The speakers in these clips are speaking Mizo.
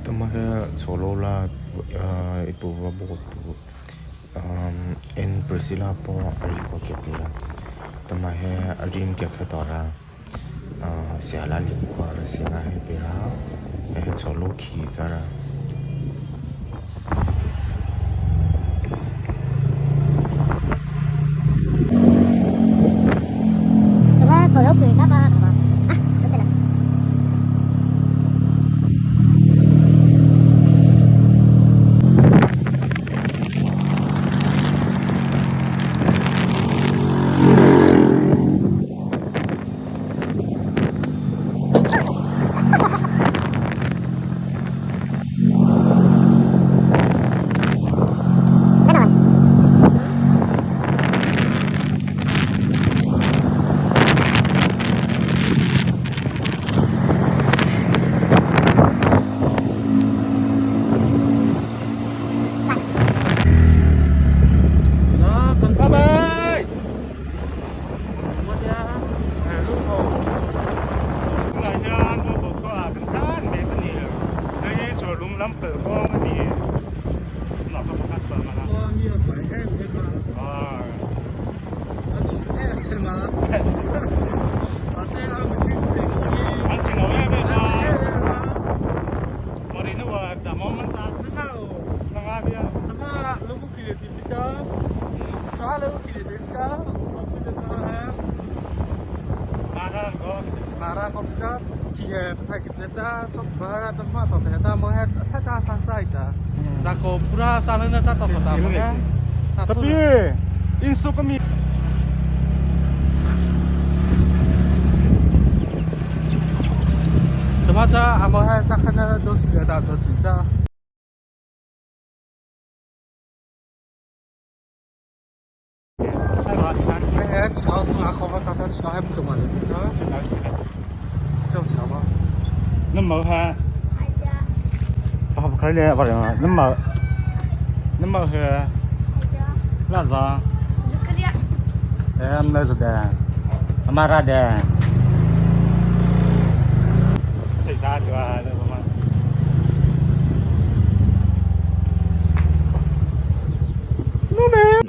Tamaheawhcholo la ipu Priscilla pawh a ri bawk e pira tamahe a rim ke kha tawra siala limkhua rasinga he pira he cholo khi chara.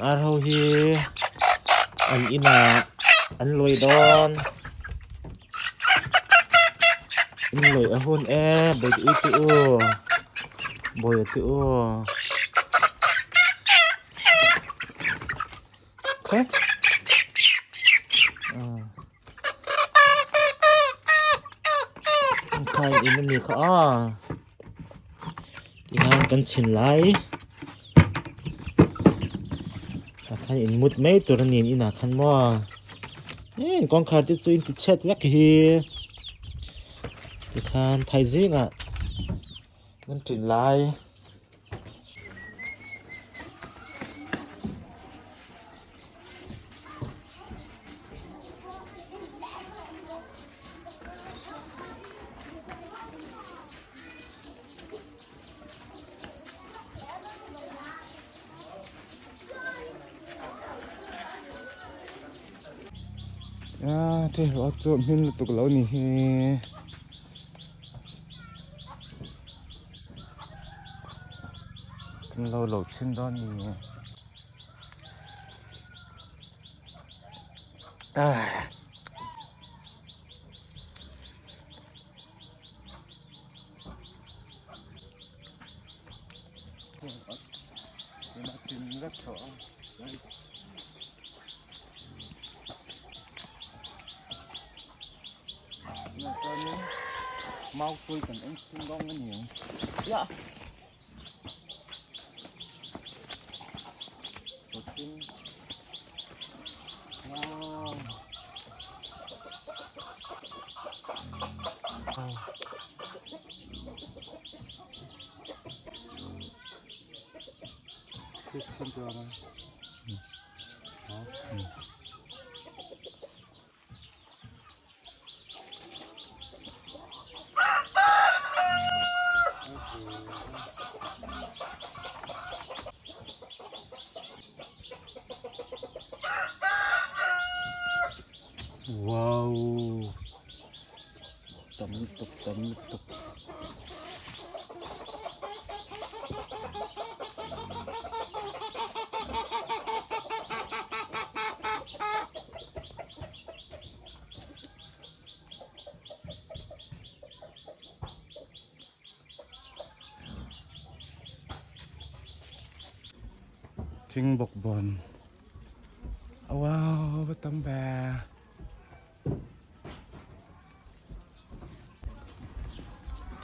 Ar ho hi an inah an lawi dawn in lawi a hun e bawi ui te u bawi te u Khai in ani kha a tikhan kan chhin lai tah khan in mut mai tur ani an inah khan maw eh kawngkhar te chu in ti chhiat vek hi tikhan thai zingah kan ṭin lai. A thei hlawh chu hmin lutuk lo ni hi kan lo lo thin dawn ni. Mau tui kan eng chhung dawng a ni ang. Ya. Wow tam lutuk tam lutuk. Thing bawkbawn wow va tam ve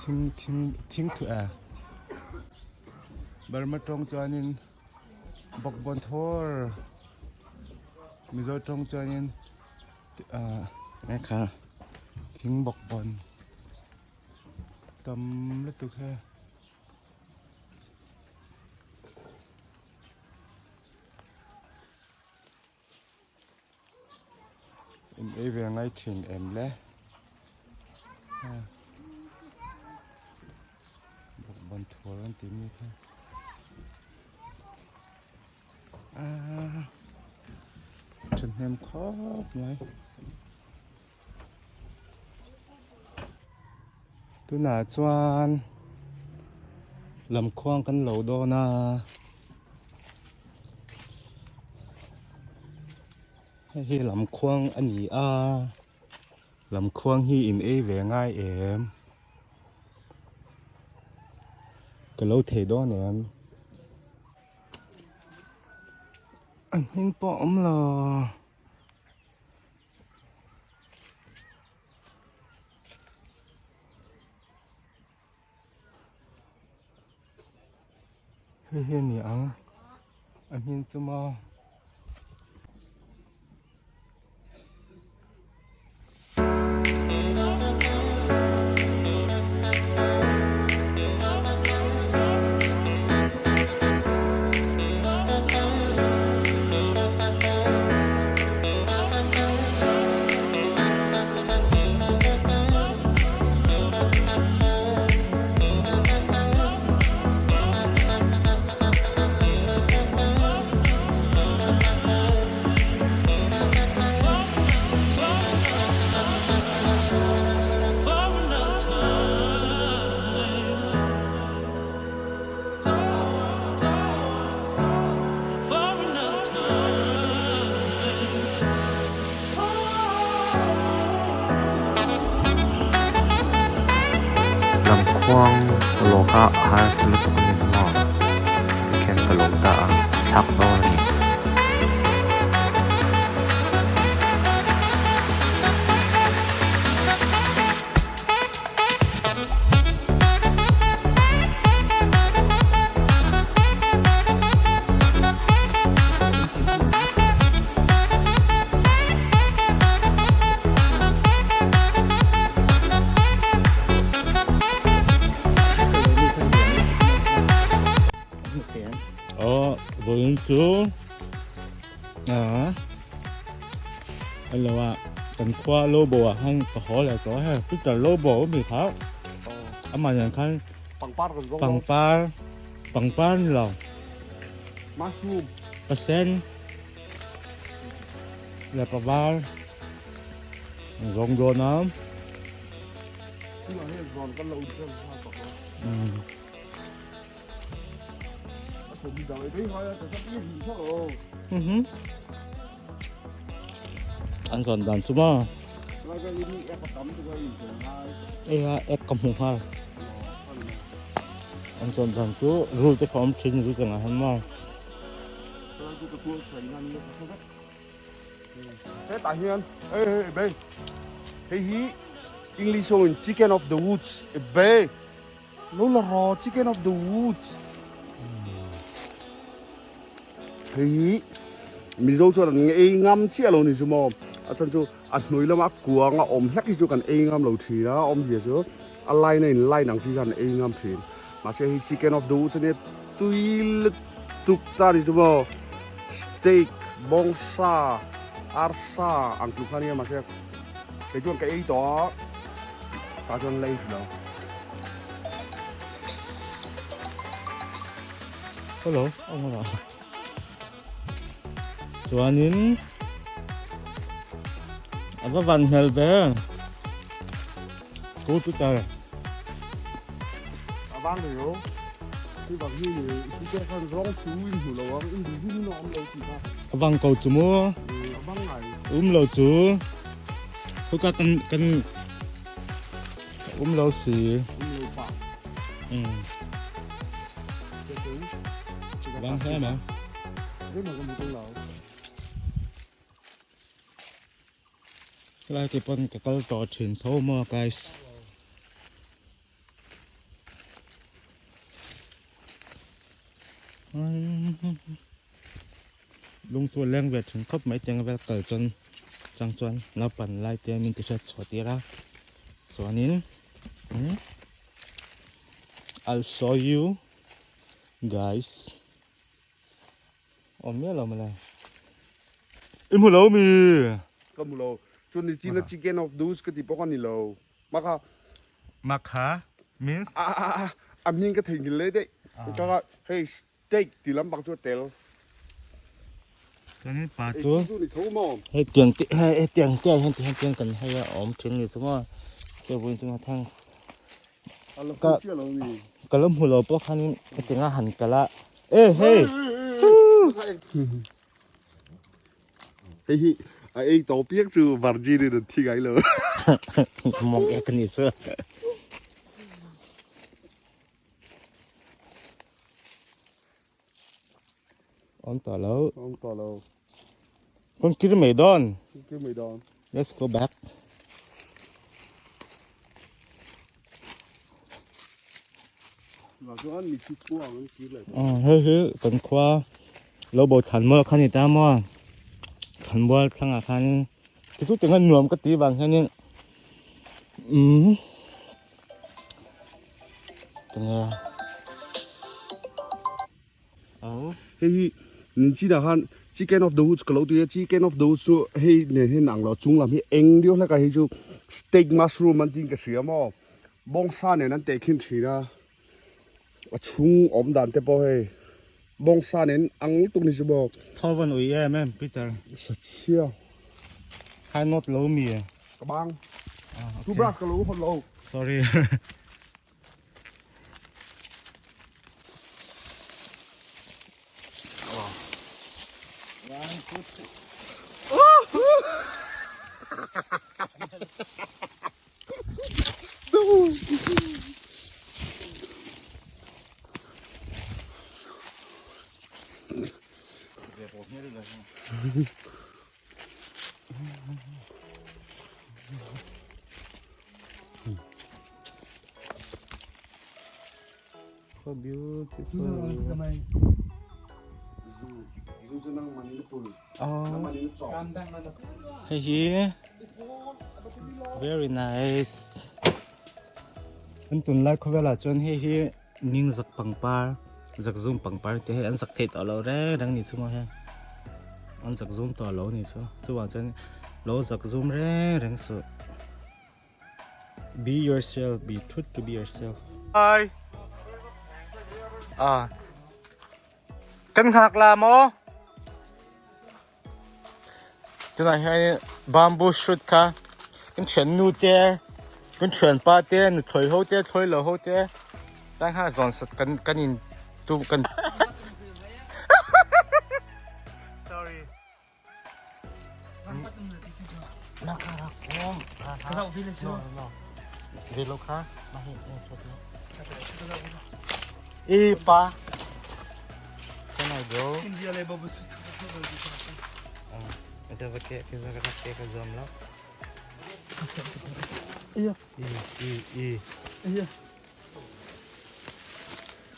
thing thing thing thu e Burma tawng chuanin bawkbawn thawr Mizo tawng chuanin ah eng kha thing bawkbawn tam lutuk he. In ei ve ngai thin em le bawkbawn thual an tih mi kha ah thahnem khawp mai. Tunah chuan lamkhuang kan lo dawn a hei hi lamkhuang a ni a lamkhuang hi in ei ve ngai em ka lo thei dawn em a hming pawh a awm lo. Hei hi a ni ang a hmin chu maw. Lamkhuang lawka a harsa lutuk a ni maw? Tikhian ka lo ta a, thlak dawn a ni. Aw, vawiin chu Hello a kan khua Lobo ah khan ka haw leh tawh a hei Peter Lobo a mi kha amah nen khan pangpar kan zawng pangpar pangpar ni lo mushroom pasen leh pavar an zawng dawn a tunah hian zawn kan lo inchhir nghal tawh a. An zawn dan chu maw hei a ek ka hmu nghal an zawn dan chu rul te kha awm thin rul te ngah hian maw. Hetah hian hei hei bei hei hi English ho in chicken of the woods bei. Lo la raw chicken of the woods. Hei hi Mizo chuan an ei ngam chiah lo ni chu maw. A chhan chu a hnui lama kuang a awm hlek hi chu kan ei ngam lo thin a, awmzia chu a line a in line ang chi khan an ei ngam thin. Mahse hei chicken of the woods ania tui lutuk ta ni chu maw. Steak, bawngsa, arsa ang tluk kha ania mahse kei chuan ka ei tawh a. Tah chuan la ei hrih lo. Hello, ang ala. Chuanin a va van hmel ve. Ku Peter. A vang thei lo. Khi bak hi ni khi te khan rawng chu in hmu lo ang in duh hun in a awm lo tih kha. A vang ko chu mu. A vang ngai. Um lo chu. Thuka kan kan um lo si. Um lo pa. Vang hle ma. Helai te pawn ka kal tawh thin tho maw guys. Lung chu a leng ve thin khawp mai tiang vel kal chuan chang chuan naupan lai te min ti hriat chhuah tir a chuanin I'll show you guys awm miah lo mawle i hmu lo mi ka hmu lo chuan ni china chicken of those ka ti bawk a ni lo makha makha means a a a a hming ka theihnghilh leh daih ka ka hei Steak ti lampang chu a tel. Chuanin pa chu hei tiang te hei tiang te ah hian ti hian tiang kan hei a awm thin ni chu maw table chungah thanks ka ka lo hmu lo pawh khanin hetianga han kal a e hei Hei hi a ei tawh piak chu virgin in an thi ngai lo. Mawng ek a ni chu. Awm tawh lo. Awm tawh lo. Kan kir mai dawn. Kir mai dawn. Let's go back. Và chuan mi thi khua ang kir leh. Hei hi kan khua lo bo than mual kha ni ta maw. Than mual thlangah khanin chu chu tinga nuam ka ti vang hianin umm tinge oh Hei hi chinah khan chicken of the woods ka lo tui a chicken of the woods chu hei nen hian ang lo chung lam hi eng deuh hlek a hei chu steak mushroom an tiin ka hria maw bawngsa nen an teh khin thin a a chhung awm dan te pawh hei bawngsa nen ang lutuk ni chu bawk. Thaw van ui em em Peter. Sachhia. Khai nawt lo mi e. Ka bang. Toothbrush ka lo hawt lo. Sorry. So beautiful. Hei hi very nice. An tunlai khawvelah chuan hei hi ning zak pangpar zakzum pangpar te hei an zak thei tawh lo reng reng ni chu maw hei an zakzum tawh lo ni chu chuvang chuan lo zakzum reng reng suh. Be yourself, be true to be yourself. Hi. Ah. Kan hngak la maw? Tunah hian bamboo shoot kha kan thian nu te kan thian pa te nuthlawi ho te thlawi lo ho te tan kha zawn sat kan kan in tum kan sorry I pa Can I go?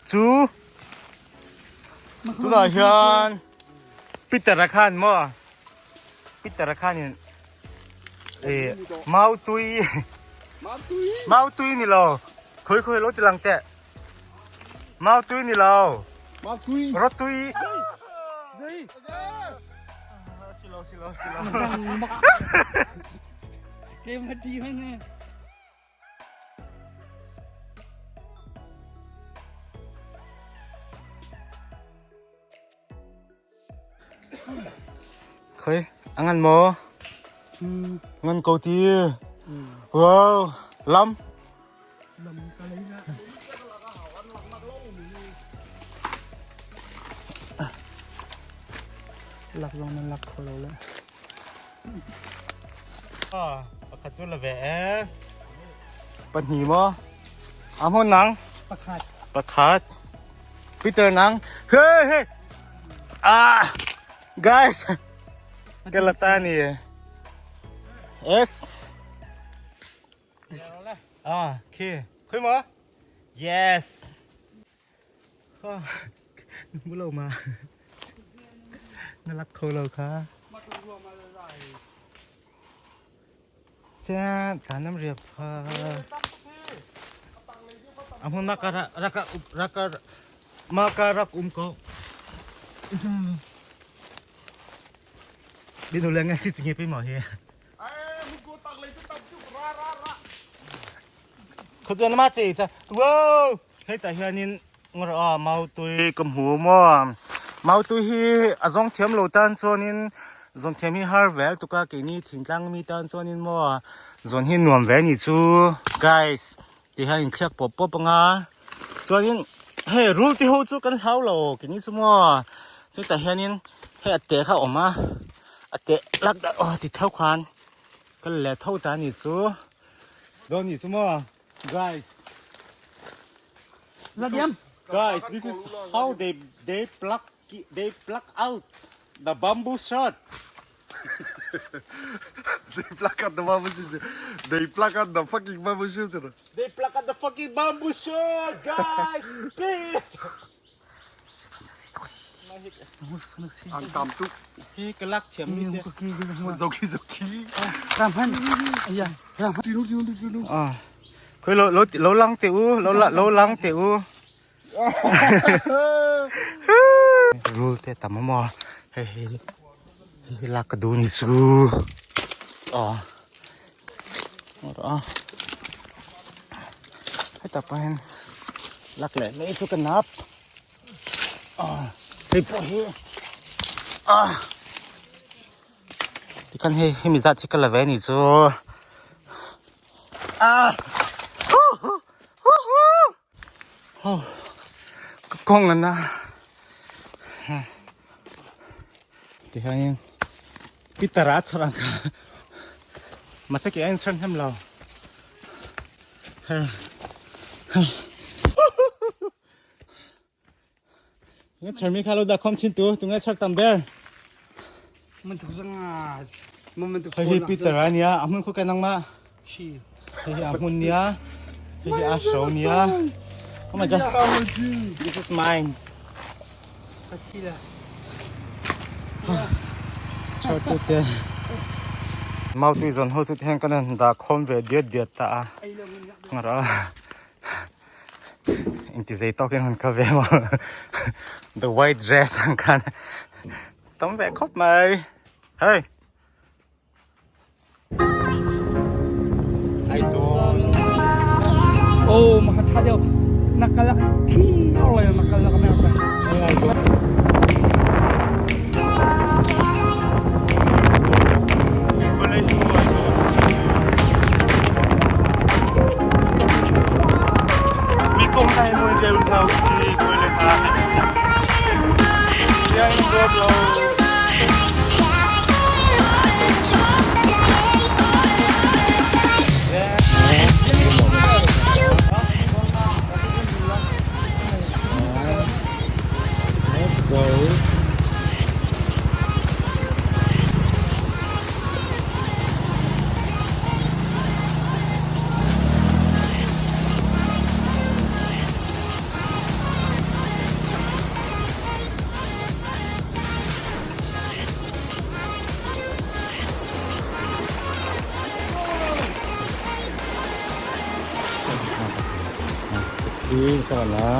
Chu tunah hian Peter-a khan maw Peter-a khanin eh mau tui mau tui ni lo khawi khawi lo ti lang teh mau tui ni lo rawt tui si lo si lo si lo Khoi, a ngan maw? Ngan ko ti. Wow, lam. Lak zong nan lak kho lo le. Ah, pakhat cu la ve e. Pahnih maw? A hmun nang? Pakhat. Pakhat. Peter nang? Hey, hey. Ah guys ka la ta ni yes ah khi khoi mo yes mu lo ma na lak kho lo kha Cha ta nam riak pha a hmun maka raka raka maka rak um ko binu le ngai si chinge pe mo hi Khutuan ma che cha wow hei ta hianin ngor a mau tui ka hmu maw mau tui hi a zawng thiam lo tan chuanin zawn thiam hi har vel tuka keini thingtlang mi tan chuanin maw zawn hi nuam ve ni chu guys ti hian inthliak pawp pawp anga chuanin hei rul te ho chu kan hlau lo keini chu maw chutah hianin hei a te kha a awm a a te lak dah aw ti theuh khan ka let tho ta ni chu dawn ni chu maw guys guys this is how they they pluck they pluck out the bamboo shoot They pluck out the bamboo shoot. They pluck out the fucking bamboo shoot. They pluck out the fucking bamboo shoot, guys! Please! An tam tuk. Hi kalak thiam ni se. Zoki zoki. Ram han. Aya. Ram. Tinu tinu tinu. À. Khoi lo lo lo lang te u, lo la lo lang te u. Rul te tam maw hei hi hei hi lak ka duh ni chu aw a hetah pawh hian lak leh mai chu ka nap aw hei pawh hi a tikhan hei hemi zat hi ka la ve a ni chu a. Ka kawng an a tihianin Peter a chhar ang kha mahse kei a inchhar hnem lo nge chhar mi kha lo dah khawm chin tu tunge chhar tam ber hei hi Peter a nia a hmun khu ka nangmah Hei hi a hmun nia. Hei hi a hro nia. Oh my god. This is mine. Chhor te. Mau tui zon ho chu tihian kan han dah khawm ve diat diat ta a. Ngara. Inti zei tawkin hun ka ve maw. The white dress ang khan. Tam ve khawp mai. Hey. Oh, makatha deuh. Nakalak khi oi nakalak na pa. Mi kong nai mun jeu thau si koi le tha. Yang dot lo. Let's go. Sexy sana.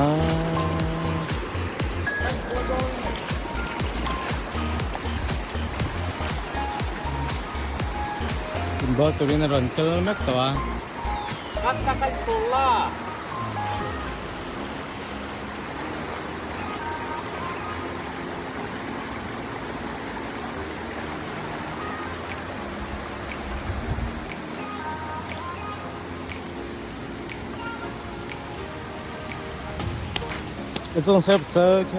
Football turin a rawn kal mek tawh a. 这种车不走开。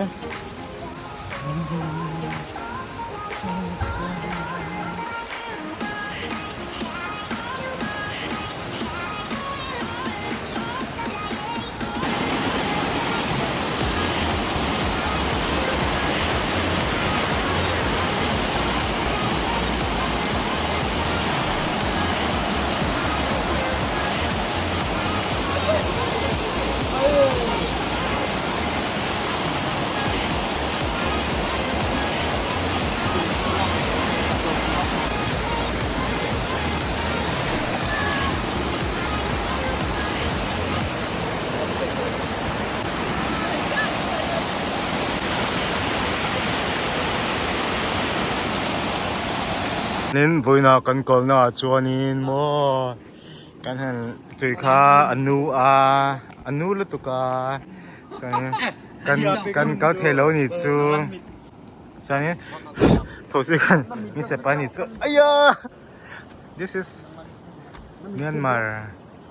Nin vawiinah kan kalna ah chuanin maw kan han tui kha a nu a a nu lutuk a chuanin kan kan kal thei lo ni chu chuanin thosi khan min sep a ni chu aiya this is Myanmar.